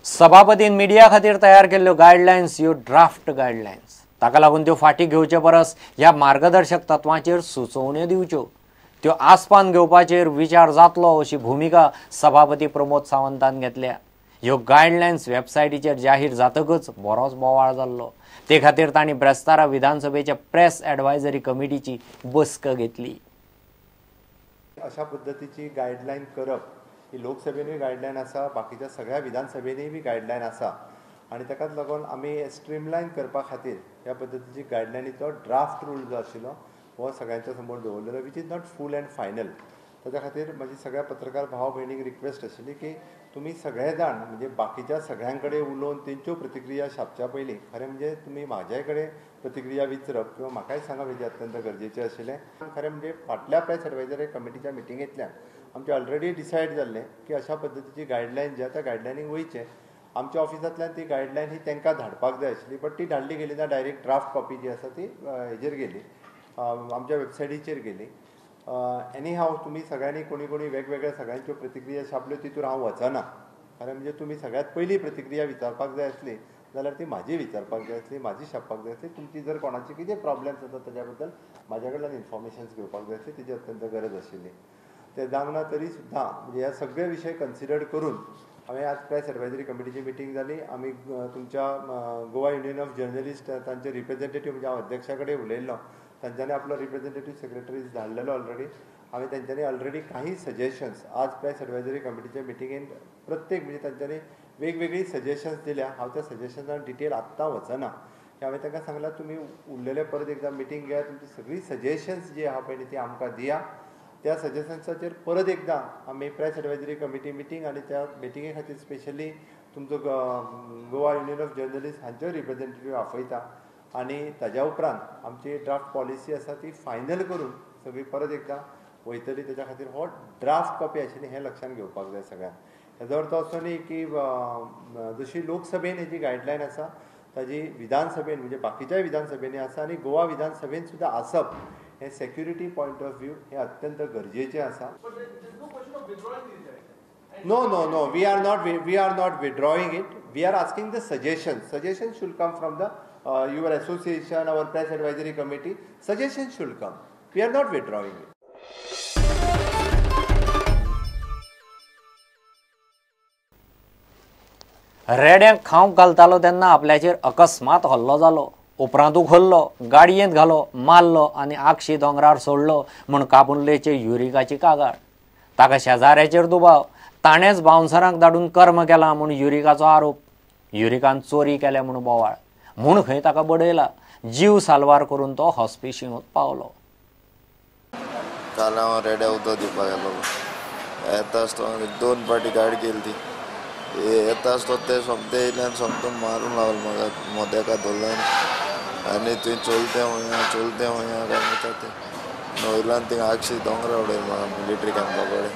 सभापतीन media खातीर तयार केल्ल्यो गायडलायन्स ह्यो ड्राफ्ट गायडलायन्स, ताका लागून त्यो फाटीं घेवचे परस ह्या मार्गदर्शक तत्वांचेर सुचोवण्यो दिवच्यो, त्यो आसपान घेवपाचेर विचार जातलो अशी भुमिका सभापती प्रमोद सावंतान घेतल्या। ह्यो गायडलायन्स वेबसायटीचेर जाहीर जातकच बरोच बोवाळ जाल्लो, ते खातीर तांणी ब्रेस्तारा विधानसभेच्या प्रेस ॲडवायझरी कमिटीची बसका घेतली। अशा पद्दतीची गायडलायन करप ही लोकसभेनूय गायडलायन आसा, बाकीच्या सगळ्या विधानसभेनूय बी गायडलायन आसा आनी ताकाच लागून आमी स्ट्रीमलायन करपा खातीर ह्या पद्दतीची गायडलायनीचो ड्राफ्ट रूल जो आशिल्लो हो सगळ्यांच्या समोर दवरलेलो, which is not full and final. ताच्या खातीर म्हजी सगळ्या पत्रकार भाव भयणीक रिक्वेस्ट आशिल्ली की तुमी सगळे जाण म्हणजे बाकीच्या सगळ्यां कडेन उलोवन तेंच्यो प्रतिक्रिया छापच्या पयलीं खरें म्हणजे तुमी म्हाज्या कडेन प्रतिक्रिया विचारप किंवा म्हाकाय सांगप हेजें अत्यंत गरजेचें आशिल्लें। खरें म्हणजे फाटल्या प्रेस एडवायजरी कमिटीच्या मिटिंगेंतल्यान आमचें ऑलरेडी डिसायड जाल्लें की अशा पद्दतीची गायडलायन जी आसा त्या गायडलायनीक वयचें। आमच्या ऑफिसांतल्यान ती गायडलायन ही तांकां धाडपाक जाय आशिल्ली, बट ती धाडली गेली ना, डायरेक्ट ड्राफ्ट कॉपी जी आसा ती हेजेर गेली, आमच्या वेबसायटीचेर गेली। एनी हाव तुमी सगळ्यांनी कोणी कोणी वेगवेगळ्या सगळ्यांच्यो प्रतिक्रिया छापल्यो तितूर हांव वचना, कारण म्हणजे तुमी सगळ्यांत पयली प्रतिक्रिया विचारपाक जाय आसली जाल्यार ती म्हाजी विचारपाक जाय आसली, म्हाजी छापपाक जाय आसली। तुमची जर कोणाची कितें प्रॉब्लम्स आसा ताच्या बद्दल म्हाज्या कडल्यान इन्फॉर्मेशन्स घेवपाक जाय आसली, तेजी अत्यंत गरज आशिल्ली। ते जावंक ना तरी सुद्दां म्हणजे ह्या सगळे विशय कन्सिडर करून हांवें आज प्रेस एडवायजरी कमिटीची मिटींग जाली। आमी तुमच्या गोवा युनियन ऑफ जर्नलिस्ट तांचे रिप्रेझेंटेटीव म्हणजे हांव अध्यक्षा कडेन उलयल्लो, तांच्यांनी आपलो रिप्रेझेंटेटीव सेक्रेटरीज धाडलेलो ऑलरेडी। हांवें तांच्यांनी ऑलरेडी काही सजेशन्स आज प्रेस एडवायजरी कमिटीच्या मिटिंगेन प्रत्येक म्हणजे तांच्यांनी वेगवेगळी सजेशन्स दिल्या। हांव त्या सजेशन्सान डिटेल आत्तां वचना, की हांवें तांकां सांगलां तुमी उरलेले परत एकदां मिटींग घेयात, तुमची सगळी सजेशन्स जी आहा पळय ती आमकां दिया। त्या सजेशन्साचेर परत एकदां आमी प्रेस एडवायजरी कमिटी मिटींग आनी त्या मिटिंगे खातीर स्पेशली तुमचो गोवा युनियन ऑफ जर्नलिस्ट हांच्यो रिप्रेझेंटेटीव आपयता आनी ताज्या उपरांत आमची ड्राफ्ट पॉलिसी आसा ती फायनल करून सगळी परत एकदां वयतली। ताच्या खातीर हो ड्राफ्ट कॉपी आशिल्ली हें लक्षांत घेवपाक जाय सगळ्यांक। हेजो अर्थ असो न्ही की जशी लोकसभेन हेजी गायडलायन आसा ताजी विधानसभेन म्हणजे बाकीच्याय विधानसभेनी आसा आनी गोवा विधानसभेन सुद्दां आसप हे सेक्युरिटी पॉयंट ऑफ व्यू हे अत्यंत गरजेचें आसा। No no no, we are not withdrawing it. We are asking the suggestion. Suggestion should come from the your association, our press advisory committee. Suggestion should come. We are not withdrawing it. रेड्यांक खावंक घालतालो तेन्ना आपल्याचेर अकस्मात हल्लो जालो, उपरांत उखल्लो, गाडयेंत घालो, मारलो आनी आगशी दोंगरार सोडलो म्हूण काबुर्लेचे युरिकाची कागाळ। ताका शेजाऱ्याचेर दुबाव, ताणेंच बाउन्सरांक धाडून कर्म केला म्हूण युरिकाचो आरोप। युरिकान चोरी केल्या म्हूण बोवाळ, म्हूण खंय ताका बडयला। जीव साल्वार करून तो हॉस्पिशिंत पावलो। काल हांव रेड्या उदक दिवपाक गेलो, येता आसतना दोन फावटी गाडी केली ती, येता आसतना ते सोमते येयल्यान सोमतो मारूंक लागलो म्हाका, मोदेका धरल्यान आनी थंय चलते हुंया चलते हुंया काय म्हणटा ते वयल्यान थिंगा आगशी दोंगरा उडयले म्हाका मिलिटरी कॅम्पा कडेन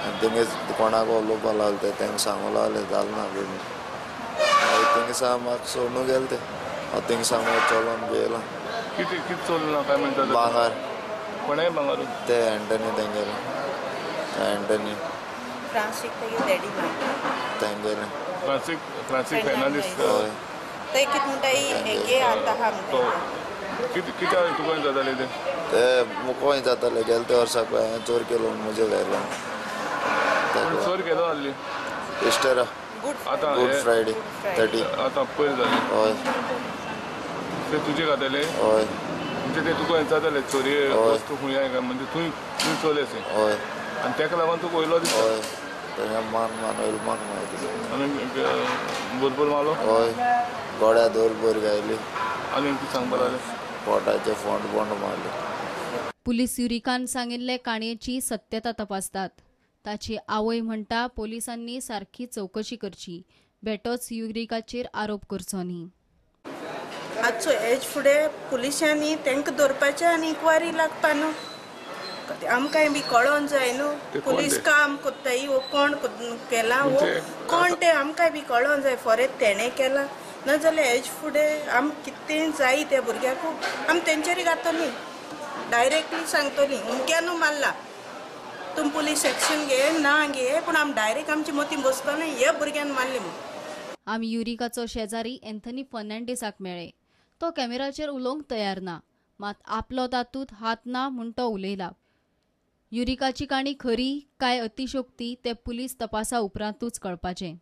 आनी थिंगा कोणाक उलोवपाक लागले ते तांकां सांगूंक लागले जालें ना बी। मागीर थिंगा सावन म्हाका सोडून गेले ते, हांव थिंगा सावन मागीर चलोन बी येयला। कितें चोरलां काय म्हणटा? भांगर। कोणें भांगर? ते एंटनी तेंगेले, एंटनी फ्रांसीक तेगे डॅडी तेंगेले, फ्रांसीक फ्रांसीक फेर्नांडीस। हय, ते कितें म्हणटा हेगे आतां आहा म्हणटा। कितें कित्याक तुका जाताले ते? ते मुकोय जाताले गेले ते वर्सा पळय हांवें चोर केलो म्हूण म्हजें घायलो। चोर केलो आहली? इस्टरा, आतां गुड फ्रायडे 30 आतां पयर जाली। हय, ते तुजे खाताले? हय। म्हणजे ते तुका हें जाताले चोरये वस्तू खंय काय म्हणजे तूं तूं चोरले अशें? हय। आनी ताका लागून तुका वयलो दिसता? हय, तेंगे मान मान वयलो मान मागीर आनी भरपूर मारलो? हय, गोड्या दोर बोर घायली आनी कितें सांगपा लागले? पोटाचे फोंड बोंड मारले। पुलीस युरिकान सांगिल्ले काणयेची सत्यता तपासतात। ताची आवय म्हणटा पोलिसांनी सारखी चवकशी करची, बेटोच युरिकाचेर आरोप करचो न्ही। आजचो हेज फुडें पुलिसांनी तांकां दवरपाचें आनी इन्क्वायरी लागपा न्हू, आमकांय बी कळोन जाय न्हू पुलीस काम कोत्ताय वो कोण केलां वो कोण तें आमकांय बी कळोन जाय। फॉरेत तेणें केलां ना जाल्यार हेज फुडें आम कितें जाय त्या भुरग्याकू आमी तेंचेर घातली, डायरेक्टली सांगतली उमक्यानू मारला, तुम पुलीस एक्शन घे ना घे, पूण आमी डायरेक्ट आमची मती बसतली हे भुरग्यान मारले म्हूण। आमी युरिकाचो शेजारी एन्थनी फर्नांडीसाक मेळ्ळे. तो कॅमेराचेर उलोवंक तयार ना, मात आपलो तातूंत हात ना म्हूण तो उलयला. युरिकाची काणी खरी काय अतिशोक्ती ते पुलीस तपासा उपरांतूच कळपाचें.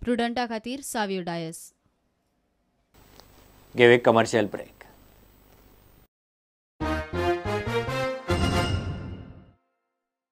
प्रुडंटा खातीर सावियो डायस. घेवया कमर्शियल ब्रेक.